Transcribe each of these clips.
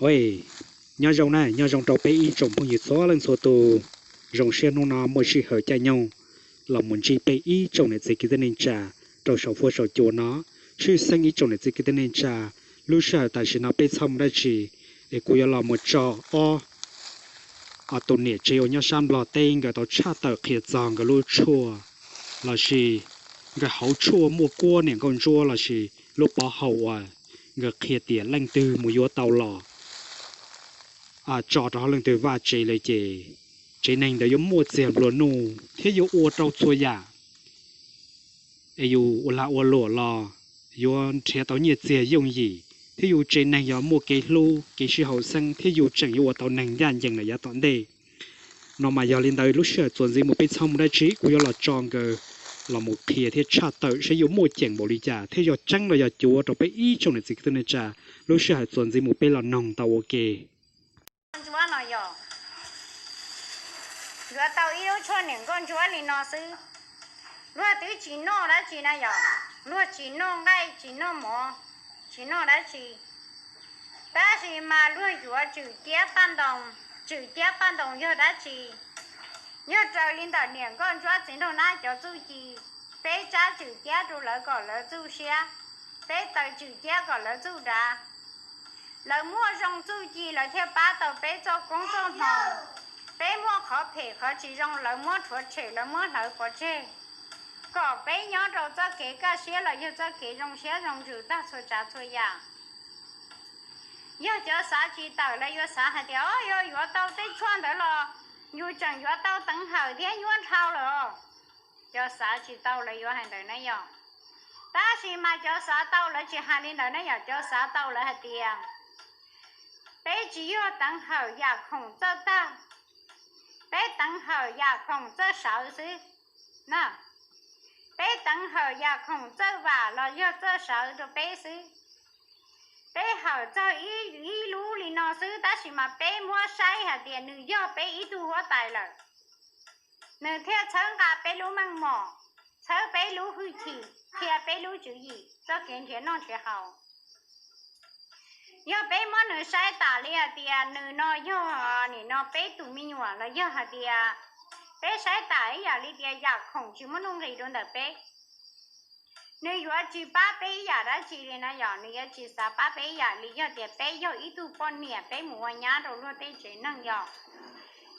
Ua, nyob zoo na, nyob zoo rau peb ib tsoom phooj ywg txhua leej txhua tus. Zoo siab hnub no muaj sij hawm caij nyoog los mus ntsib peb ib tsoom niam txiv kwv tij neej tsa rau saum fuab saum cua no. Tshwj xeeb ib tsoom niam txiv kwv tij neej tsa, lub sij hawm tam sim no peb txhob mus dab tsi, es kuv yuav los mus tso ob tus niam tsev uas nyob sab Nplog teb nkawd tau tshaj tawm qhia txog nkawd lub tshuaj, lossis nkawd hauv tshuaj muaj kuab niam nkauj ntsuab lossis lub pov haum uas nkawd qhia tias leej twg mus yuav tau los tso rau hauv leej twg vaj tsev lawm ces tsev neeg ntawd yuav muaj txiag nplua nuj thiab yuav ua rau txhua yam es yus ua lag ua luam los yuav nrhiav tau nyiaj txiag yooj yim, thiab yus tsev neeg yuav muaj kev hlub kev sib haum xeeb thiab yus tseem yuav ua tau neeg ncaj ncees lawm yav tom ntej. No mas yog li ntawd lub sij hawm txuas ntxiv mus peb txhob mus dab tsi, kuv yuav los tso nkawd los mus qhia thiab tshaj tawm saib yuav muaj ceem npaum li cas thiab yog tseeb los yog cuav rau peb ib tsoom niam txiv kwv tij neej tsa. Lub sij hawm txuas ntxiv mus peb los noog tau ua ke. Ntsuab no yog yuav tau ib lub tshuaj niam nkauj ntsuab li no xwb. Luag twb tsis noj dab tsi na yom, luag tsis noj nqaij tsis noj mov, tsis noj dab tsi, tab sis mas luag yuav tswm ciab paj ntoos. Tswm ciab paj ntoos yog dab tsi? Yog raws li ntawm niam nkauj ntsuab txiv nraug nab cov txuj ci, peb tsab tswm ciab rau lawv kom lawv txuj siab, peb taws tswm ciab kom lawv txuj dav. Lawv muaj zoo txuj ci lawv thiaj pab tau peb txoj koob txoj hmoov. Peb muaj qhov phem qhov tsis zoo lawv muab rhuav tshem lawv muab hlawv pov tseg, kom peb nyob rau txoj kev kaj siab los yog txoj kev zoo siab zoo ntsws tag txhua tsav txhua yam. Yog cov xav tsis tawm lawv yuav xav hais tias o yuav yuav tau tej tshuaj ntawd los yus tseem yuav tau teev hawm thiab nyuaj dhau lawm os. Cov xav tsis tau lawv yuav hais ntawd na yom. Tab sis mas cov xav tau lawv tsis hais li ntawd na yom, cov xav tau lawv hais tias peb tsis yog teev hawm yam khoom txawj tag, peb teev hawm yam khoom txawj sawv xwb na. Peb teev hawm yam khoom txawj vam los yog txawj sawv rau peb xwb. Peb hawm txog ib lub li no xwb tab sis mas peb muab saib hais tias nws yog peb ib tug huab tais lawm. Nws thiaj txhawb nqa peb lub meej mom, txhawb peb lub hwj chim, qhia peb lub tswv yim txoj kev nrhiav noj nrhiav haus. Yog peb muab nws saib tas li hais tias nws no yog nim no peb tus me nyuam los yog hais tias peb saib tas ib yam li tias yam khoom tsis muaj nuj nqis rau ntawm peb, nws yuav tsis pab peb ib yam dab tsi li na yom, nws yuav tsis xav pab peb ib yam li yog tias peb yog ib tug poj niam peb mus ua nyab rau luag tej tsev neeg yom.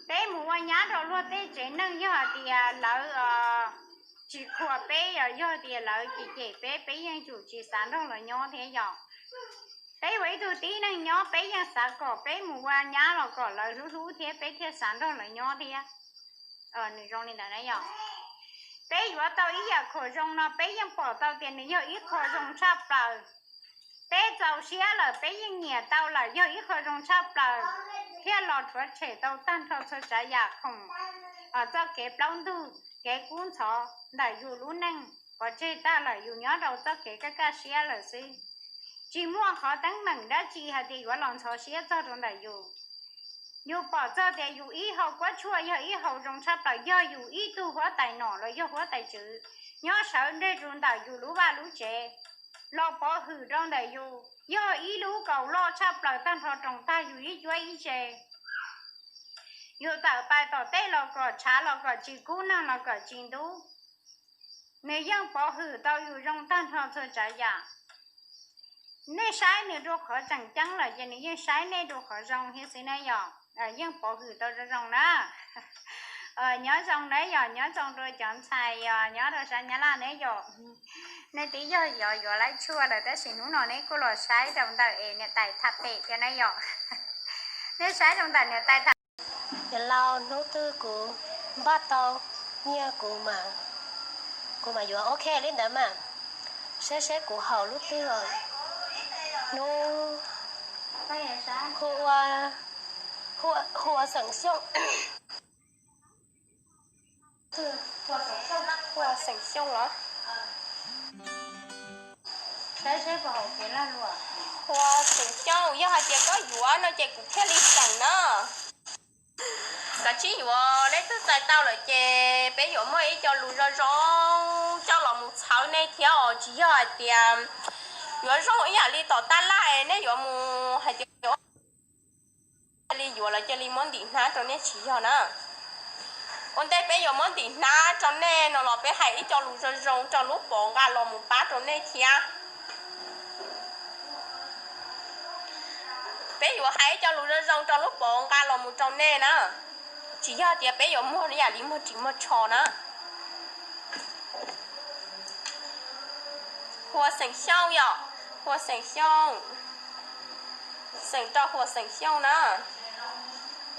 Peb mus ua nyab rau luag tej tsev neeg yog hais tias lawv tsis khuam peb, yog tias lawv cem cem peb, peb yeej tsum tsis xav nrog lawv nyob thiab yom. Peb ua ib tug tib neeg nyob peb yeej xav kom peb mus ua nyab los kom lawv hlub hlub thiab peb thiaj xav nrog lawv nyob thiab. Nws zoo li ntawd na yom. Peb yuav tau ib yam khoom zoo no peb yeej pom tau tias nws yog ib qho zoo tshaj plaws. Peb txaus siab lawm peb yeej nyiam tau lawm yog ib qho zoo tshaj plaws, thiaj los rhuav tshem tau tag nrho txhua tsav yam khoom, txoj kev plaub ntug kev kub ntxhov ntawm yus lub neej pov tseg tag lawm, yus nyob rau txoj kev kaj kaj siab lawm xwb. Tsis muaj qhov teeb meem dab tsi hais tias yuav los ntxhov siab txog rau ntawm yus. Yus pom txog tias yus ib hau kuab tshuaj yog ib hau zoo tshaj plaws, yog yus ib tug huab tais nom los yog huab tais tswv nyob sawv ntsug rau ntawm yus lub vaj lub tsev los pov hwm rau ntawm yus, yog ib lub kaus loj tshaj plaws tag nrho roos tag yus ib cuab ib tse. Yus tawm pais tom tej los kom tshav los kom tsis kub, nag los kom tsis ntub, nws yeej pov hwm tau yus zoo tag nrho txhua tsav yam. Nej saib nws rau qhov tseem ceeb lawm ces nws yeej saib nej rau qhov zoo thiab xwb na yom. Yeej pov hwm tau zoo zoo na. Nyob zoo na yom, nyob zoo rau cov ntxhais yog nyob rau sab Nyab Laj na yom. Nej twb yog yuav yuav laib tshuaj lawm tab sis hnub no neb kuj los saib rau ntawm es niam tais tham pem thiab na yom. Nej saib rau ntawm niam tais tham. Yog laus hnub twg kuv npaj tau nyiaj kuv, kuv mam yuav ok li ntawd mas. Saib seb kuv haum lub twg os. Hnub hu ua, hu ua Xeem Xyooj. Hu ua Xeem Xyooj los? Saib seb puas haum kev lag luam. Hu ua Xeem Xyooj, yog hais tias koj yuav no ces kuv thiaj li xeem na. Kav tsij yuav, leej twg txais tau lawm ces peb yuav muaj ib co lus zoo zoo coj los mus txhawb nej thiab os, tsis yog hais tias yuav zoo ib yam li tom taj laj nej yuav mus hais tias Li yuav los cia li muab ntim hnab rau nej tsis yog na. Ua ntej peb yuav muab ntim hnab rau nej no los peb hais ib co lus zoo zoo rau lub pov nqa los mus pab rau nej thiab. Peb yuav hais ib co lus zoo zoo rau lub pov nqa los mus rau nej na. Tsis yog tias peb yuav muag yam li muag ris muag tsho na. Huas xeem Xyooj yom, Huas xeem Xyooj, xeem rau Huas xeem Xyooj na.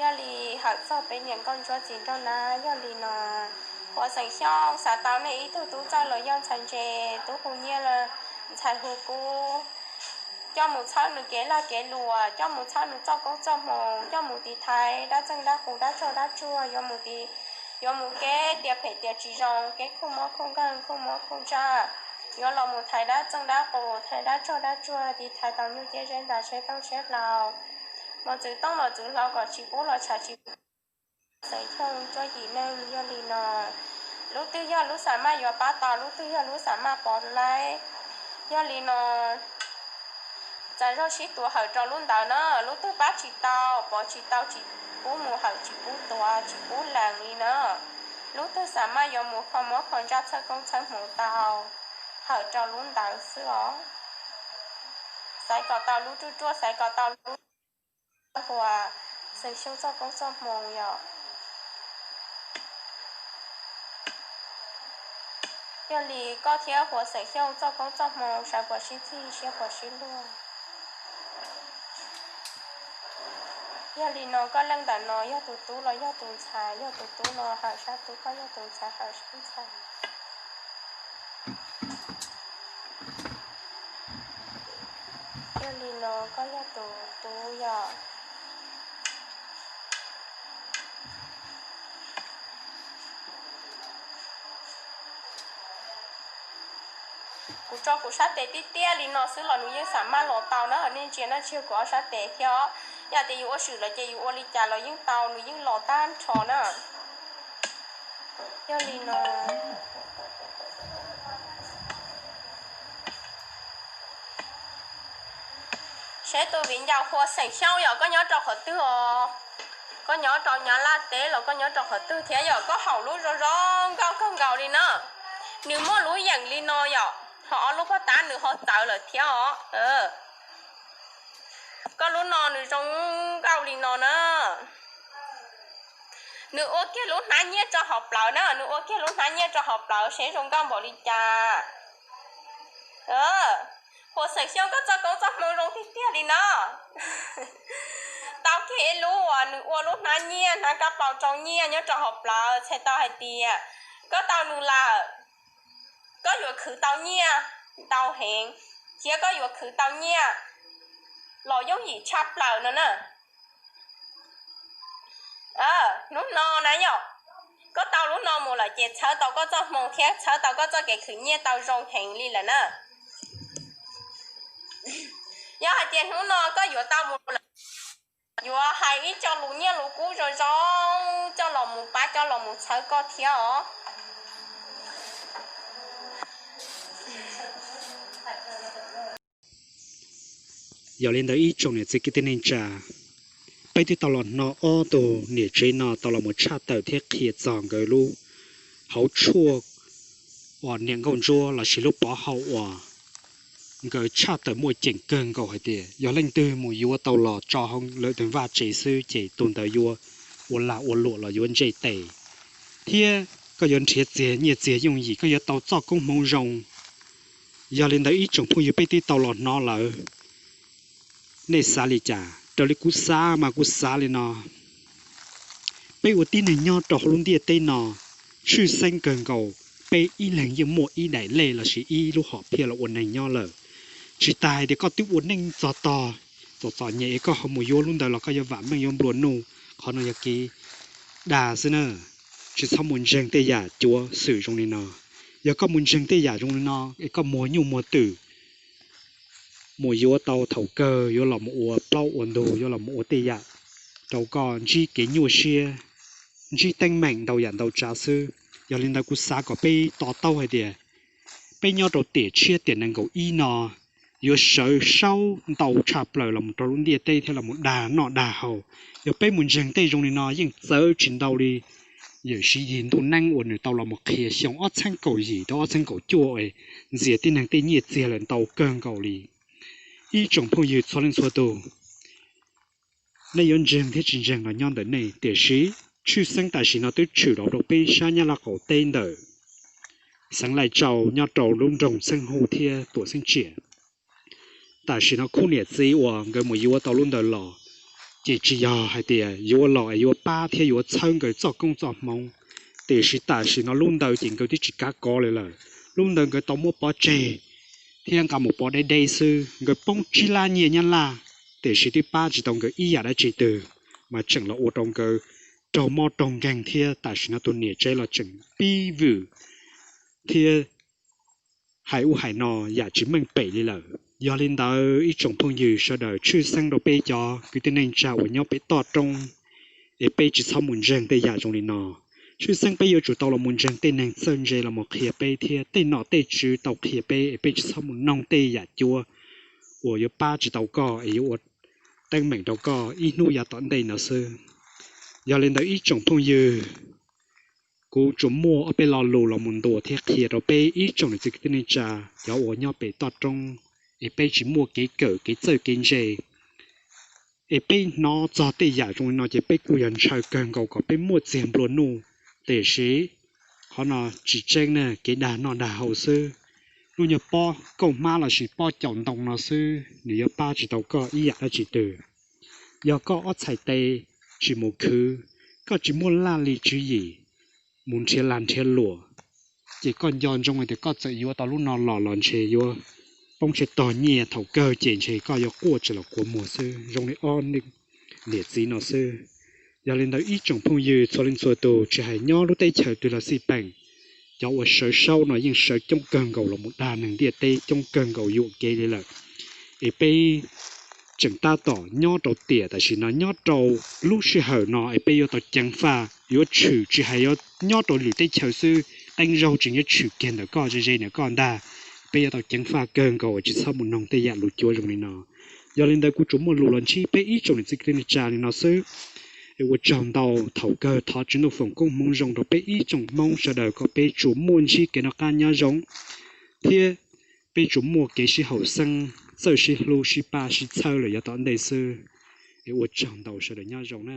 Yog li hawm txog peb niam nkauj ntsuab txiv nraug na, yog li no Huas xeem Xyooj xav tau nej ib tug tub txawj los yog ntxhais ntse, tub hu nyiaj los ntxhais hu kub, coj mus txhawb nws kev lag kev luam, coj mus txhawb nws txoj koob txoj hmoo, coj mus tiv thaiv dab txeej dab qus dab tsog dab tsuag, yuav mus tiv, yuav mus kev tias phem tias tsis zoo, kev khuj mob khuj nkeeg khuj mob khuj ntsaj, yuav los mus thaiv dab txeej dab qus, thaiv dab tsog dab tsuag, tiv thaiv tau nyuj ciab zeb ntas tsheb tooj tsheb hlau, mos txwv tooj mos txwv hlau kom tsis pub los tshais tsis xeem Xyooj tsob yim neeg. Yog li no lub twg yog lub xam maj yuav pab tau, lub twg yog lub xam maj pov laib. Yog li no txav zog sib tuav hawm rau lub ntawd na, lub twg pab tsis tau, pov tsis tau, tsis pub mus hawm, tsis pub tuav, tsis pub lees li na. Lub twg xam maj yuav mus kho mob kho ntsaj txhawb koob txhawb hmoov tau, hawm rau lub ntawd xwb os. Xaiv kom tau lub ruaj ruaj, xaiv kom tau lub Huas xeem Xyooj txoj koob txoj hmoo yom. Yog li koj thiab Huas xeem Xyooj txoj koob txoj hmoo sawv puas sib txig siab puas sib luag. Yog li no koj leej ntawm no yog tus tub los yog tus ntxhais, yog tus tub no hawm sab tub, koj yog tus ntxhais hawm sab ntxhais. Yog li no koj yog tus tub yom. Kuv tso kuv sab tes tiaj tiaj li no xwb los nws yeej xam maj los tau na, nej ntsia na, tsis yog kuv ob sab tes thiab os. Yog tias yus ua swm lawm ces yus ua li cas los yeej tau, nws yeej los tag nrho na. Yog li no seb tus viv ncaus Huas xeem Xyooj yom, koj nyob rau qhov twg os? Koj nyob rau Nyab Laj teb los koj nyob rau qhov twg thiab yom? Koj haum lub zoo zoo nkauj kawg nkaus li na. Nws muaj lub yeem li no yom, ho ob lub pob tab nws ho txawv lawm thiab os. Koj lub no nws zoo nkauj li no na. Nws ua kiag lub hnab nyiaj rau hauv plawv na, nws ua kiag lub hnab nyiaj rau hauv plawv seb zoo nkauj npaum li cas. Huas xeem Xyooj, koj txoj koob txoj hmoo zoo tiag tiag li no. Tau kiag ib lub uas nws ua lub hnab nyiaj, hnab kab paus rau nyiaj nyob rau hauv plawv, txhais tau hais tias koj tau nws lawm, koj yuav khwv tau nyiaj ntau heev, thiab koj yuav khwv tau nyiaj los yooj yim tshaj plaws no na. Hnub no na yom, koj tau lub no mus lawm ces txhawb tau koj txoj hmoo thiab txhawb tau koj txoj kev khwv nyiaj tau zoo heev li lawm na. Yog hais tias hnub no koj yuav tau mus lawm, yuav hais ib co lus nyiaj lus kub zoo zoo coj los mus pab, coj los mus txhawb koj thiab os. Yog li ntawd ib tsoom niam txiv kwv tij neej tsa, peb twb tau los hnov ob tug niam tsev no tau los mus tshaj tawm thiab qhia txog nkawd lub hauv tshuaj uas niam nkauj ntsuab lossis lub pov haum uas nkawd tshaj tawm muaj ceem kawg nkaus hais tias yog leej twg mus yuav tau los tso hauv lawv tus vaj tsev xwb ces tus ntawd yuav ua lag ua luam los yuav ntsej tes, thiab koj yuav nrhiav txiag nyiaj txiag yooj yim, koj yuav tau txoj koob hmoov zoo. Yog li ntawd ib tsoom phooj ywg, peb twb tau los hnov lawm, nej xav li cas? Raws li kuv xav mas kuv xav li no, peb ua tib neeg nyob rau hauv lub ntiaj teb no, tshwj xeeb kawg nkaus, peb ib leeg yeej muaj ib daim lej lossis ib lub hom phiaj los ua neeg nyob lawm. Tsis tas hais tias koj twb ua neej txog tog, txom txom nyem es koj ho mus yuav lub ntawd los koj yuav vam meej yuav nplua nuj, qhov no yog kev dag xwb na. Tsis txhob mus ntseeg tej yam cuav xwm zoo li no. Yog koj mus ntseeg tej yam zoo li no es koj muag nyuj muag twm, mus yuav tau thaum kawg yuav los mus ua plaub ua ntug, yuav los mus ua tej yam rau koj ntsib kev nyuaj siab, ntsib teeb meem ntau yam ntau tsav xwb. Yog li ntawd kuv xav kom peb to taub hais tias peb nyob rau tiam tshiab tiam nees nkaum ib no, yuav sawv saub ntau tshaj plaws los mus rau lub ntiaj teb thiab los mus dag noj dag haus. Yog peb mus ntseeg tej zoo li no yeej txawv tsis ntau li Yawm Siv Yis ntuj neeb uas nws tau los mus qhia xyoo ob txheeb kaum yim rau ob txheeb kaum cuaj es ntxias tib neeg tej nyiaj txiag lawm ntau kawg nkaus li. Ib tsoom phooj ywg txhua leej txhua tus, nej yuav ntseeg thiab tsis ntseeg los nyob ntawm nej, tiam sis tshwj xeeb tam sim no twb tshwm los rau peb sab Nyab Laj qaum teb ntawm xeev Laij Tsau nyob rau lub nroog Xeeb Huj thiab Tuam Xeeb Tsiam. Tam sim no khub niam txiv uas nkawd mus yuav tau lub ntawd los, ces tsis yog hais tias yuav los es yuav pab thiab yuav txhawb nkawd txoj koob txoj hmoov, tiam sis tam sim no lub ntawd ces nkawd twb tsis kav kov li lawm. Lub ntawd nkawd tau muab pov tseg thiab nqa mus pov deb deb xwb. Nkawd poob tsib lab nyiaj Nyab Laj, tiam sis twb pab tsis tau nkawd ib yam dab tsi twg, mas tseem los ua rau nkawd raug mob raug nkeeg thiab tam sim no tus niam tsev los tseem pib vwm thiab hais ub hais no yam tsis meej pem li lawm. Yog li ntawd ib tsoom phooj ywg sawv daws, tshwj xeeb rau peb cov kwv tij neej tsa uas nyob pem toj roob, es peb tsis txhob mus ntseeg tej yam zoo li no. Tshwj xeeb peb yuav tsum tau los mus ntseeg tej neeg txawj ntse los mus qhia peb thiab tej nom tej tswv tau qhia peb, es peb tsis txhob mus noog tej yam cuav uas yuav pab tsis tau koj es yuav ua teeb meem rau koj ib hnub yav tom ntej no xwb. Yog li ntawd ib tsoom phooj ywg, kuv tsuas muaj ob peb lo lus los mus ntuas thiab qhia rau peb ib tsoom niam txiv kwv tij neej tsa, cov uas nyob pem toj roob, es peb tsis muaj kev kawm kev txawj kev ntse, es peb hnov txog tej yam zoo li no ces peb kuj yog ntshaw kawg nkaus kom peb muaj txiag nplua nuj. Tiam sis qhov no tsis tseeb ne, kev dag noj dag haus xwb. Lub nyuag pob kauj hmab lossis pob caum ntoo no xwb nws yuav pab tsis tau koj ib yam dab tsi twg. Yog koj ob txhais tes tsis mus khwv, koj tsis muaj laj lim tswv yim mus nrhiav lag nrhiav luam, ces koj nco ntsoov hais tias koj txawm yuav tau lub no los los ntshe yuav poob tseg tog nyiaj, thaum kawg ces ntshe koj yuav quaj tsis los kua muag xwb zoo li ob niam txiv no xwb. Yog li ntawd ib tsoom phooj ywg txhua leej txhua tus, tsis hais nyob lub teb chaws twg los xij peem, cov uas sawv saub no yeej sawv coob kawg nkaus los mus dag neeg ntiaj teb coob kawg nkaus yuam kev li lawm. Es peb tseem tab tom nyob rau tiam tam sim no, nyob rau lub sij hawm no es peb yuav tau ceev faj, yuav tshwm tsis hais yuav nyob rau lwm teb chaws xwb, qee zaug tseem yuav tshwm kiag ntawm koj ze ze ntawm koj ntag. Peb yuav tau ceev faj kawg nkaus es tsis txhob mus noog tej yam lus cuav zoo li no. Yog li ntawd kuv tsuas muaj lus los ntsib peb ib tsoom niam txiv kwv tij neej tsa li no xwb. Es ua tsaug ntau, thaum kawg thov Tswv Ntuj foom koob hmoov zoo rau peb ib tsoom Hmoob sawv daws kom peb tsuas muaj ntsib kev noj qab nyob zoo thiab peb tsuas muaj kev sib haum xeeb, txawj sib hlub sib pab sib txhawb lawm yav tom ntej xwb. Es ua tsaug ntau, sawv daws nyob zoo na.